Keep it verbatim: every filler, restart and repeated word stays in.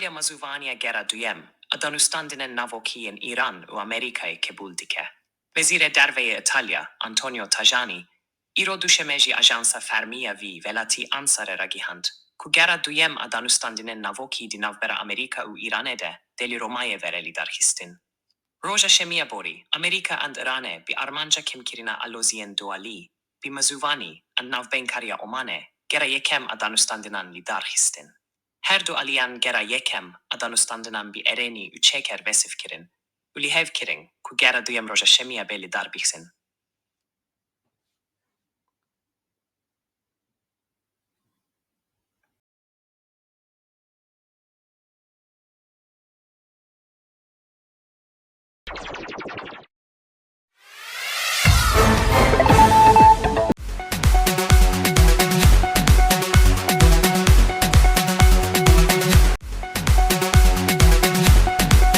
Mazûvaniya Gera Duyem a danûstandinên navokî yên Îran û Amerîkayê qebûl dike. Wezîrê Derve yê Îtalya, Antonio Tajani, îro duşeme jî ajansa fermî ya vî welatî ANSA re ragihand ku Gera Duyem a danûstandinên navokî di navbera Amerîka û Îranê de dê li Romayê were lidarxistin. Roja Şemiya borî, Amerîka and Îranê bi armanca kêmkirina aloziyên dualî, bi mazûvanî and navbeynkariya Omanê, Gera Yekem a danûstandinan li dar xistin. Her du aliyan Gera Yekem a danûstandinan bi erênî û çêker wesif kirin û li hev kirin ku Gera Duyem roja Şemiya bê li dar bixsin.